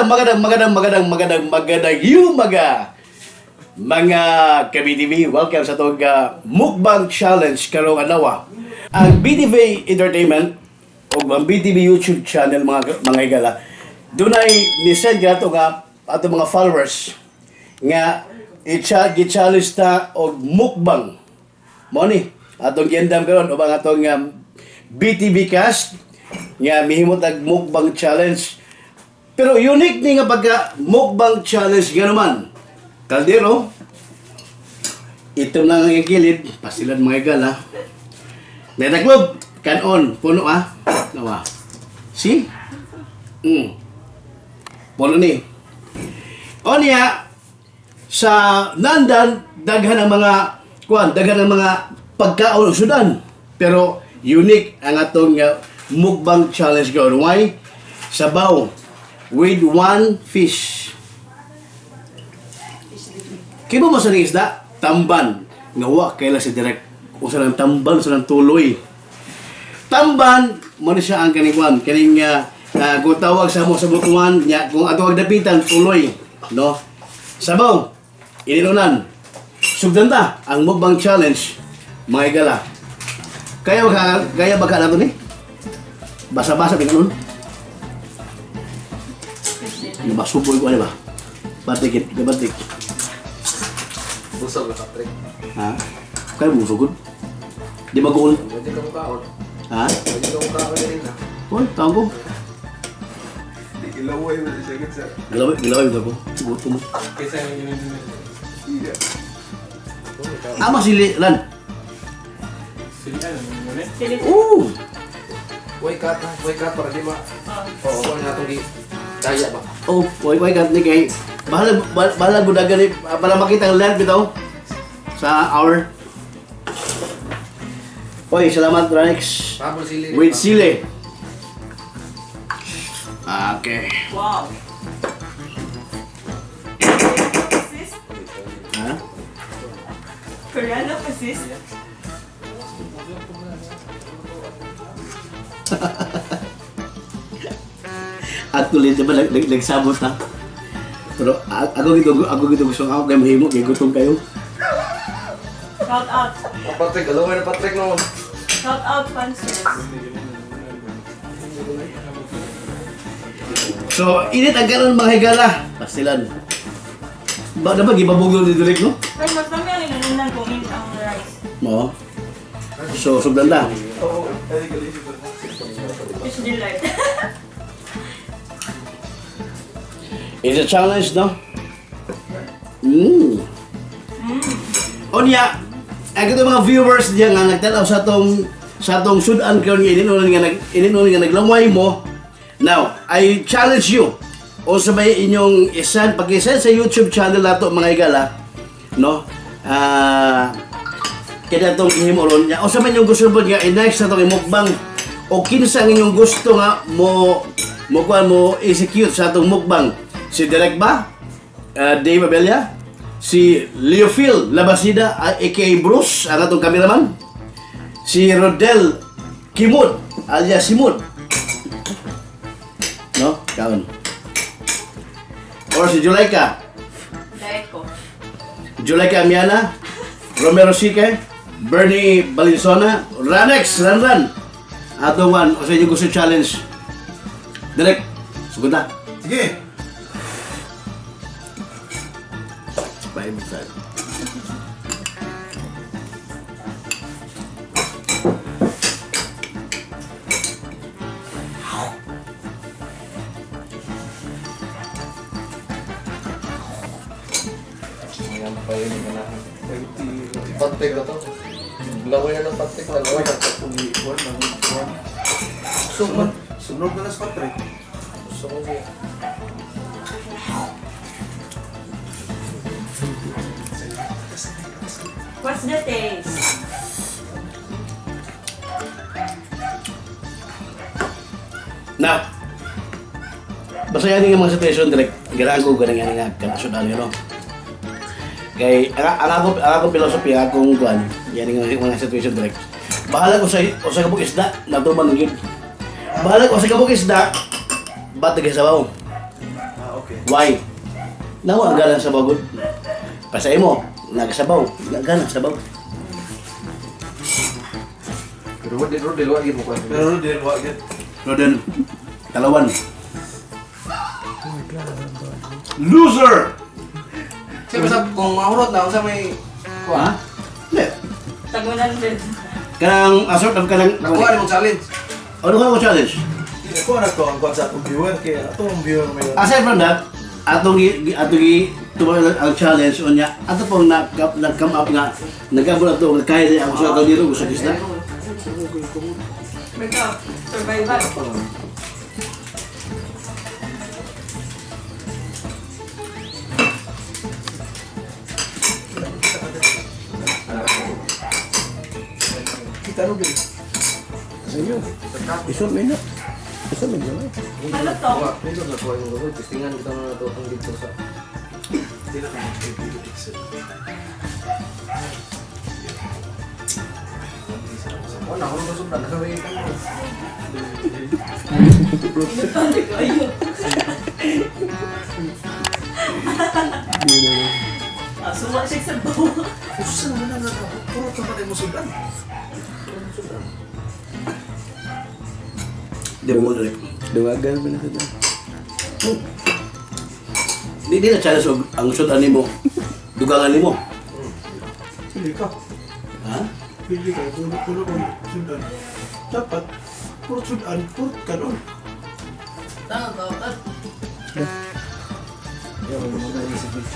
Magandang, magandang, magandang, magandang, magandang, magandang umaga, mga ka-BTV. Welcome sa itong Mukbang Challenge karong adlaw. Ang BTV Entertainment o ang BTV YouTube channel, mga higala, dunay ni-send ato nga ato mga followers nga i-challenge ta og mukbang. Mo ni atong giandam karon ubang atong BTV cast nga mihimot og mukbang challenge. Pero unique ni nga pagka mukbang challenge nga naman. Kaldero, itom lang ang gilid, pasilan, mga higala. Netaklob, kanon, puno ah. Nawa. See? Puno ni. O niya, sa Nandan, daghan ang mga kuan, daghan ang mga pagkaon sudan. Pero unique ang atong mukbang challenge karon. Why? Sabaw with one fish. Kaya mo sa isda? Tamban. Nga wa kaila si Direk. Usa lang tamban, usa lang tuloy. Tamban, mo ni siya ang kaning kuan, kaning kung tawag sa mo sa butuan, nya kung ato ang dapitan, tuloy, no? Sabaw, inilunan. Sugdan ta ang mukbang challenge, mga higala. Kaya baka na to ni? Basa-basa pinanun. Nabasuboy ko ano ba? Batik, batik. Busog ka, Patrick. Ha? Kaya mo sugod? Di maguol? Pwede ka mukaon. Ha? Pwede ka mukaon na rin ha. Uy, tawag ko. Gilaway mo siya gud sir. Gilaway, gilaway ko. Gutom mo. Kaysa yung Iya. Ama sili, Lan. Oo. Way cut ha. Way cut para di ma. Oo, oh, na itong daya ba? Oh, way way kat ni kay. Bahala bahala gudagan ni para makita ang length bitaw sa hour. Oy, salamat, Ranix. Habol sili. With sili. Okay. Wow. Assist? Ha? Koreano assist? Actually, di ba nagsabot na? Pero ako gito gusto ako kay mahimo kay gutom kayo. Shout out. Oh, Patrick, galaway na Patrick no. Shout out sponsors. So, init ang karon, mga higala. Pastilan. Ba na ba gibabugol ni Direk, no? Ay, mas dami ang inanunan kung in ang rice. Oo. So, sugdan na. Oo, ay gali siya. Fish delight. It's a challenge, no? Onya, ang ito mga viewers diyan nga nagtanaw sa atong sudan karon nga ininunan nga naglaway mo. Now, I challenge you. O sa may inyong isend, pag-isend sa YouTube channel nato, mga higala, no? Ah, kaya itong ihimo ron niya. O sa may inyong gusto mo nga i-next na itong imukbang o kinsa ang inyong gusto nga mo mo kuan mo execute sa atong mukbang. Si Derek ba? Dave Abella? Si Leophil Labasida, aka Bruce, ang atong cameraman? Si Rodel Kimud alias Simud? No? Kaon. Or si Julaika? Diet ko. Julaika Amiana, Romero Sique, Bernie Valenzuela, Ranex, Ranran. Ato one, o sa inyo gusto challenge. Direk, sugod na. Sige. Five, five. Ayan pa yun yung ganahan. Patrick na to. Galaway na ng Patrick. Galaway na. Busog man. Sunog na na sa Patrick. Gusto ko siya. What's the taste? Now, basta yan yung mga situation, Direk. Ganahan ko, ganang yan nga, kanasudan yun, no? Kay, ang akong philosophy, ang akong kuan, yan yung mga situation, Direk. Bahala ko sa, o sa kabuk isda, natuman yun. Bahala ko sa kabuk isda, ba't nagkasabaw? Ah, okay. Okay. Why? Nawa ang galang sa bagod. Pasay mo, nagsabaw, galang sabaw. Pero Rodel, Rodel, wag mo kuha. Pero din wa gid. Roden, talawan. Loser! Siyempre sa kung mahurot na, unsa may Ha? Hindi. Tag 100. Kanang asort of kanang... Nakuha ni mong challenge. Ano ka mo challenge? Ako na to ang kuan sa atong viewer kay atong viewer may Aside from that, atong gi tumayo ang challenge unya ato pong na nag come up nga nagabot ato nga kaya ang sa kaldero gusto kisda. Ikaw, survival. Kita ro gid. Sa inyo. Isol may na. Isol may na. Ano to? Nindot na kuha yung gawin. Testingan kita na ito ang dito sa... Di na kamo Excel. Wala, ako nang sundan. Nasa may ito. Hindi kayo. Ah, suwa siya sa bawa. Usa na na na. Puro ka man mo sudan. Di mo dali. Duwagan pa na sa Di di na challenge og ang sud nimo. Dugangan nimo. Sige ka. Ha? Dili ka puro puro ko sudan. Dapat puro sudan, puro kanon.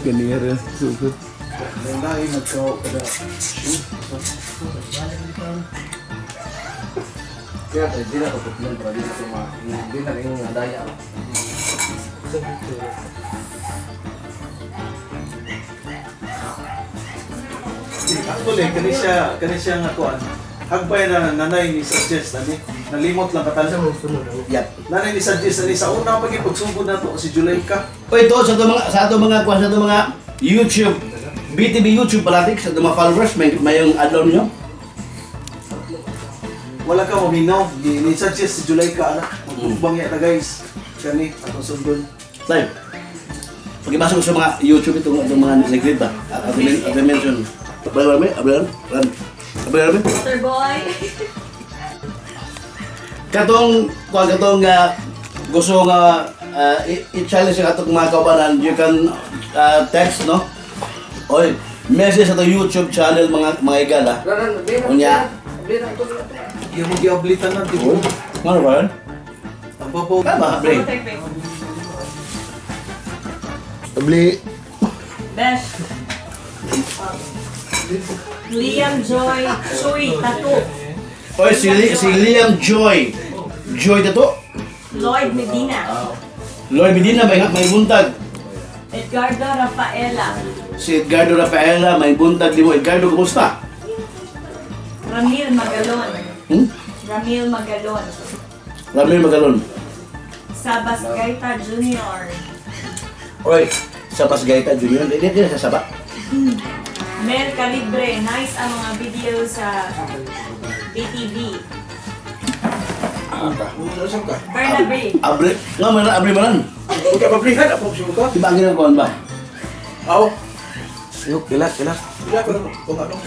Ganira sugod. Lain nagkaw kada. Kaya tayo, di na ito putlan para di na ito ma... Di na yung daya. Actually, kani siya nga kuan. Hagbay na nanay ni suggest ani. Nalimot lang katalan. Yep. Nanay ni suggest ani sa una pag ipagsugod na to si Julayka. Oy, to sa ato mga kuan sa ato mga YouTube BTB YouTube palatik sa ato mga followers may mayong adlaw ninyo. Wala ka maminaw. Ni suggest si Julayka ana. Magbang ya ta guys. Kani atong sundon. Live. Pag-ibasa ko sa mga YouTube itong itong mga nag-read ba? Ato mention. Abla rami, abla rami. Abla rami. Sir boy. Katong kuan katong gusto nga i-challenge ang atong mga kaubanan, you can text no. Oy, message sa atong YouTube channel mga mga igala. Unya. Iya mo giablitan na di mo. Ngano ba yun? Ang babaw. Tama, bre. Abli. Besh. Liam Joy Chuy Tattoo. Oy, si Liam Joy. Joy tato. Lloyd Medina. Lloyd Medina may buntag. Edgardo Rafaela. Si Edgardo Rafaela may buntag di mo. Edgardo, kumusta? Ramil Magalon. Hmm? Ramil Magalon. Ramil Magalon. Sabas Gaita Jr. Oy, sa Pasgaita Junior, di di sa Saba. Mel Calibre. Nice ang mga video sa BTV. Saan ka? Bernabe. Abre, nga man abre man. Huwag ka pablihan, ako siya ka. Di ba ang ginagawa ba? Aw. Yuk, ilat, ilat. Wala ko kung ano.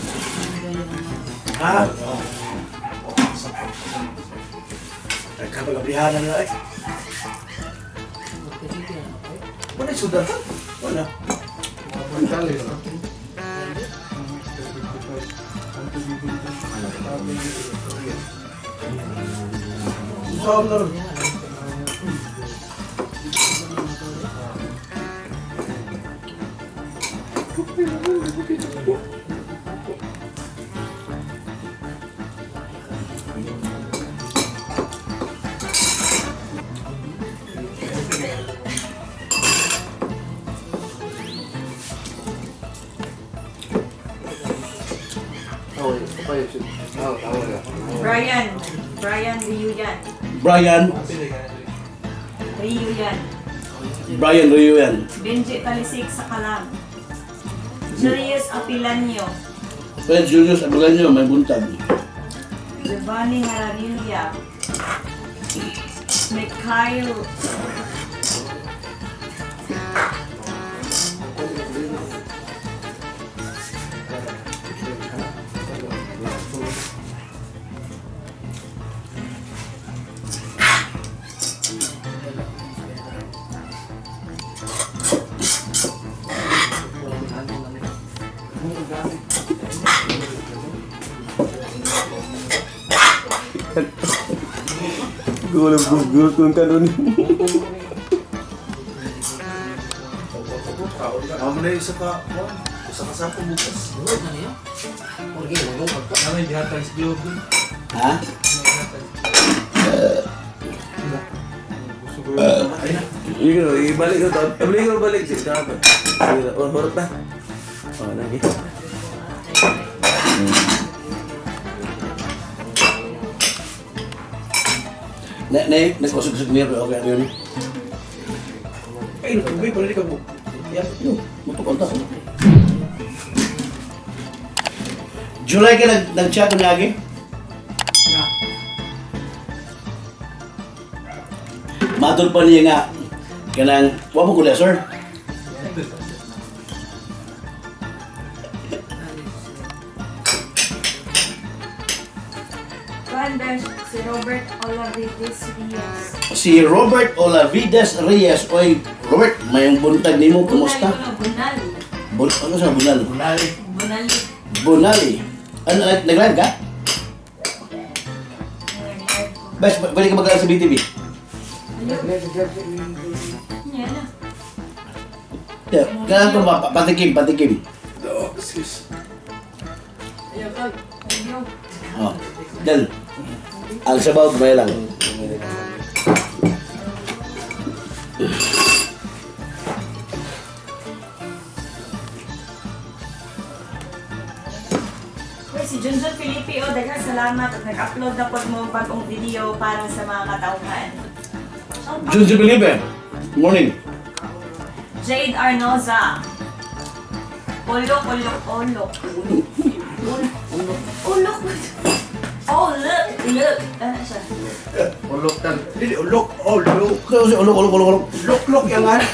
Ha? Ay, kapag ablihan na eh. Wala yung sudan ka? Wala. Saan na rin? Oh, okay. Oh, tama ka. Brian. Brian Riyuyan. Brian, Riyuyan. Brian Rio yan. Benji Talisik sa Kalam. Julius Apilanyo. Well, Julius Abulanyo, may buntag. Giovanni Jaranilla. Mikhail Gulog gulog kung kanon. Amo na isa ka, kuan. Isa ka sa bukas. Ha? Iyo, ibalik ko to. Ibalik ko balik si dapat. Sige, oh, horot na. Oh, lagi. Na na nagkusog-kusog niya pero okay ano yun. Ay, tubig pala di ka mo. Yan, yun. Mutukol ta. July ka nag-chat ko niya Matol pa niya nga kanang wa mo kuya sir. Kuan besh, si Robert Olavides Rios. Si Robert Olavides Reyes. Oy, Robert, mayong buntag nimo kumusta? Bunal. Ano sa bunal? Bunal. Bunali. Ano nag-live ka? Bes, pwede ka mag-live sa BTV? Yan na. Yeah, kailangan ko patikim, patikim. Oh, excuse. Ayaw. Oh. Then, ang sabaw gamay lang. Uy, si Junjun Felipe, oh, daghang salamat at nag-upload na pod mo bagong video para sa mga katauhan. Junjun Felipe, morning. Jade Arnoza. Ulok, ulok, ulok. Ulok, ulok. Oh, look, look. Ano siya? Ulok tan. Dili ulok, oh lok. Kasi ulok, ulok, ulok, ulok. Lok lok yang an.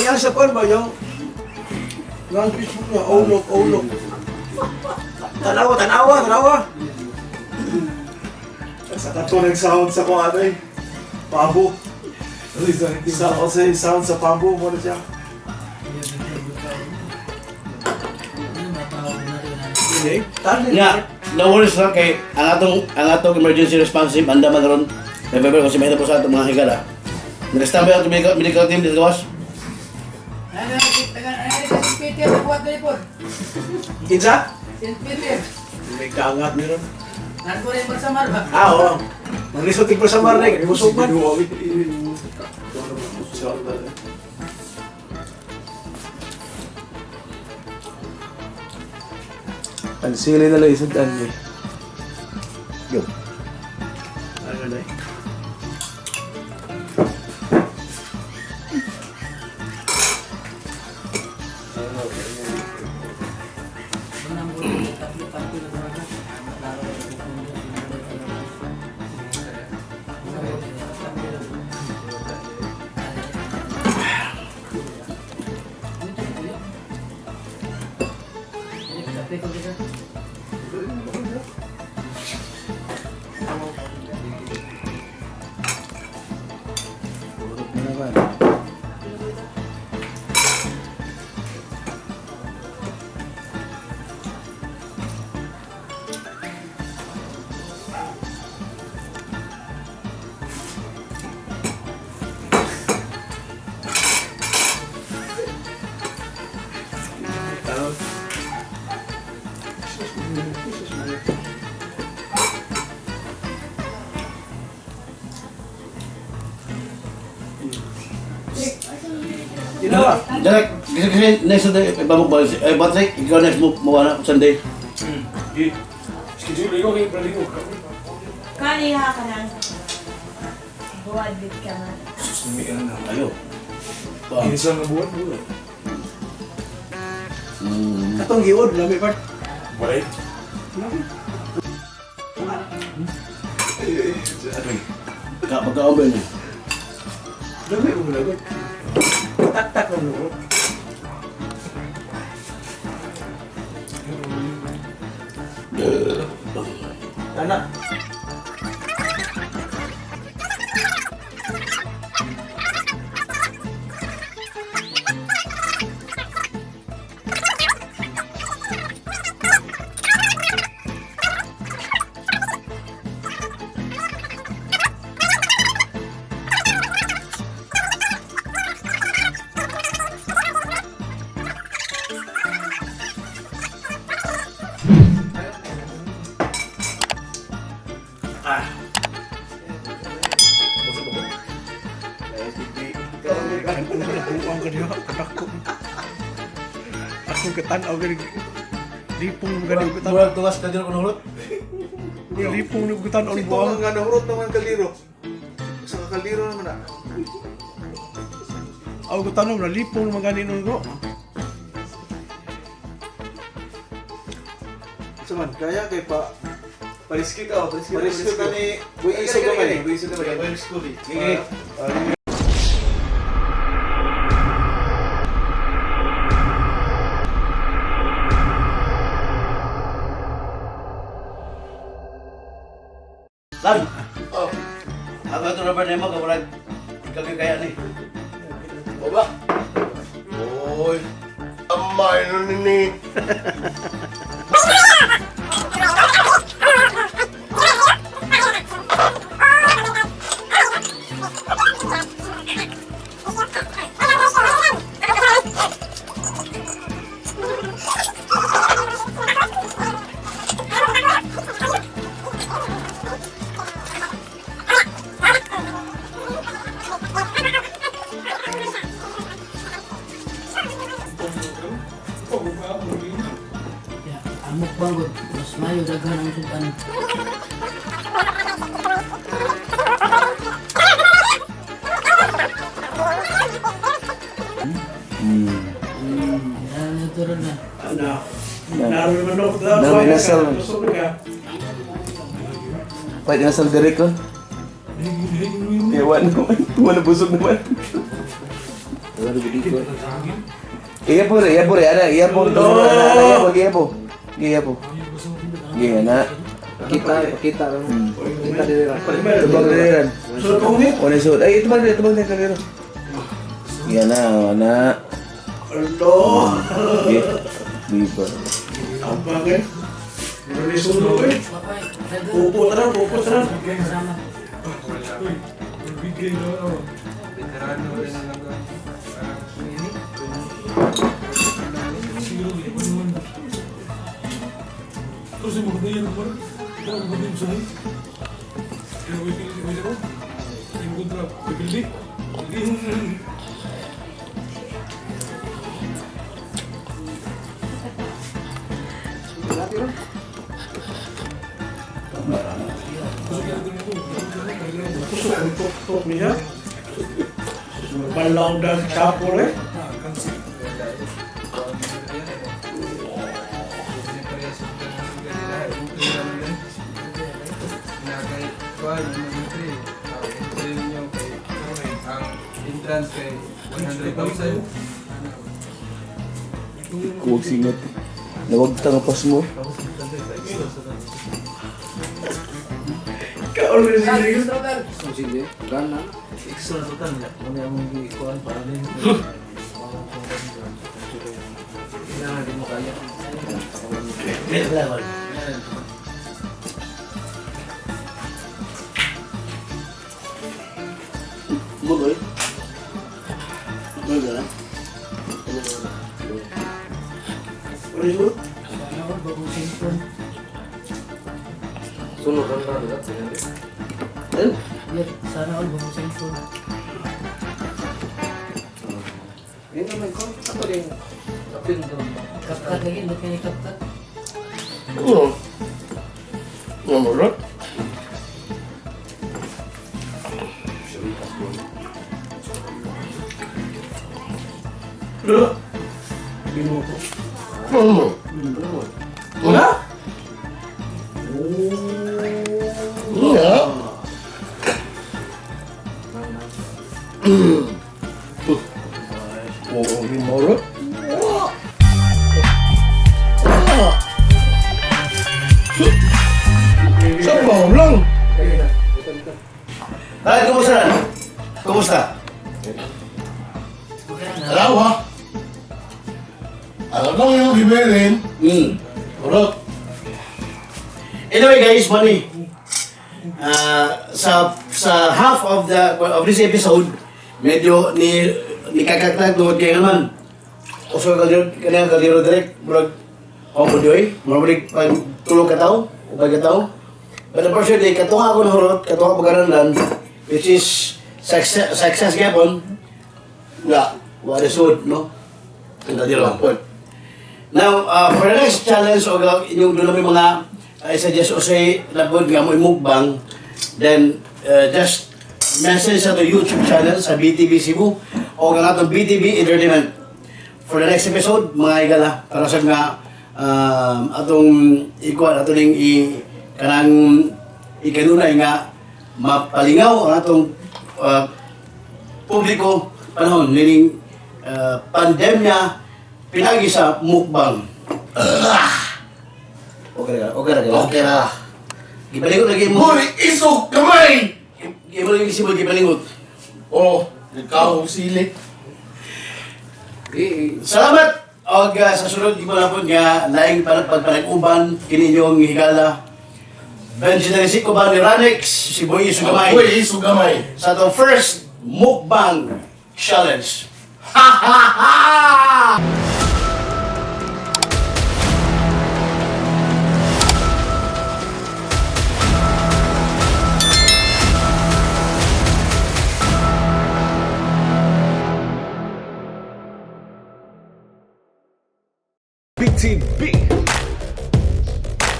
Yang sa kuan ba yung yung Facebook niya, oh look, oh look. Tanawa, tanawa, tanawa. Sa kato nag-sound sa kuan ay. Pabo. Sa kasi sound sa pabo mo na siya. Dili, tali. Nga, no worries lang kay ang atong emergency response team anda man ron. November kasi may po sa atong mga higala. Nag-standby ang medical team dito gawas. St. Peter, nabuhat na ipon. Kinsa? St. Peter. May kaangat ni ron. Nandun rin Barsamar ba? Ah, oo. Maglisod tig sa mar rin, busog man. Ang sili na lang isang daan eh. Yo. Ano na eh? Ginawa. Derek, kasi kasi next Sunday, ibabok ba? Eh, Patrick, ikaw next mo mo na Sunday. Kaniha ka ng buwad bit ka man. Ayo. Wow. Isa nga buwan buwan. Katong giod, lami part. Walay. Ka pagkaon ba niya? Lami mo lagot. Tak-tak lang mo. Anak. Buang ka diha, kadako. Akong katanaw gani. Lipong mo gani katanaw. Murag tuwas ka din hurot. Lipong mo katanaw Si buang. Tunga nga nahurot naman kaliro. Sa kaliro naman na. Ako katanaw na lipong naman gani nun ko. Sa man, kaya kay pa Pariski ka, oh, pariski. Parisko ka ni Buy Iso ka man eh. Buy Iso ka man. Sige. Lan. Oh. Ako ito rubber nemo ka murag ikaw gyud kaya ni. Baba. Oy. Amay nun ni. Ya, amok bang gud. Mas mayo daghan ang sudan. Natural na. Ano? Naroon naman ako. Na, may nasal. Lusog ka. Pwede na sa direct ko. Kaya wala naman. Wala busog naman. Iya po, iya po, ana, iya po. Ana, ana, iya po, iya po. Iya po. Iya na. Kita, kita. Kita diri ra. Tubag diriran. Sulod ko ni. Wala suod. Ay, tubag diri, tubag diri kaliro. Iya na, ana. Alo. Iya. Di ba? Ang bagay. Meron ni sulod ko eh. Papay, daghan. Upo tanan, upo tanan. Kasama. Kusog ang tok-tok niya. Balaw dag chapol eh. Entrance kay 100,000. Kuwag singat. Nawag tangapas mo. Kaon rin siya. Sige, gana. Extra total niya. Muna among gikuan para din. Kailangan di mo kaya. Muloy. Muloy na. Ano yun? Sana all bagong cellphone. Sunod ra na dira. Eh, Yeah, sana all bagong cellphone. Yun naman ko. Ako din. Apin doon. Kapkat lagi, ba't kaya kapkat? Oo. Namurot. Lo. Ginoo ko. Ano? Wala? Nga. Oo, murot. Sabaw lang. Ay, kumusta na? Kumusta? Alam ha? Alam mo yung giberin. Urot. Anyway guys, money. Sa half of the of this episode, medyo ni ni kakatag tungod kay naman. Uso ka kaliro kanang kaliro direct murag oh mo dioy, murag pag tulo ka tawo, upat ka tawo. But unfortunately, katuha ako ng hurot, katuha pagarandan, which is success, success gyapon. Nga, wa result, no? Ang dira. Now, for the next challenge, o inyong doon namin mga suggest o say, labod nga mo imukbang, then just message sa to YouTube channel sa BTV Cebu o ang atong BTV Entertainment. For the next episode, mga igala, para sa nga atong ikuan ato ning i kanang ikanunay nga mapalingaw ang atong publiko panahon nining pandemya pinagi sa mukbang. Okay ra, okay ra. Okay na. Gipalingot lagi mo. Hoy, isog kamay! Imo lagi si gipalingot. Oh, nagkaong sili. Salamat og sa sunod di mo na po nga laing pagpanag-uban kini inyong higala. Benji Tanisik uban ni Ranex, si Boy Sugamay. Hoy, isog gamay. Sa atong first mukbang challenge. BTB.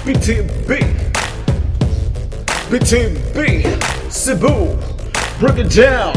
BTB. BTB. Cebu. Break it down.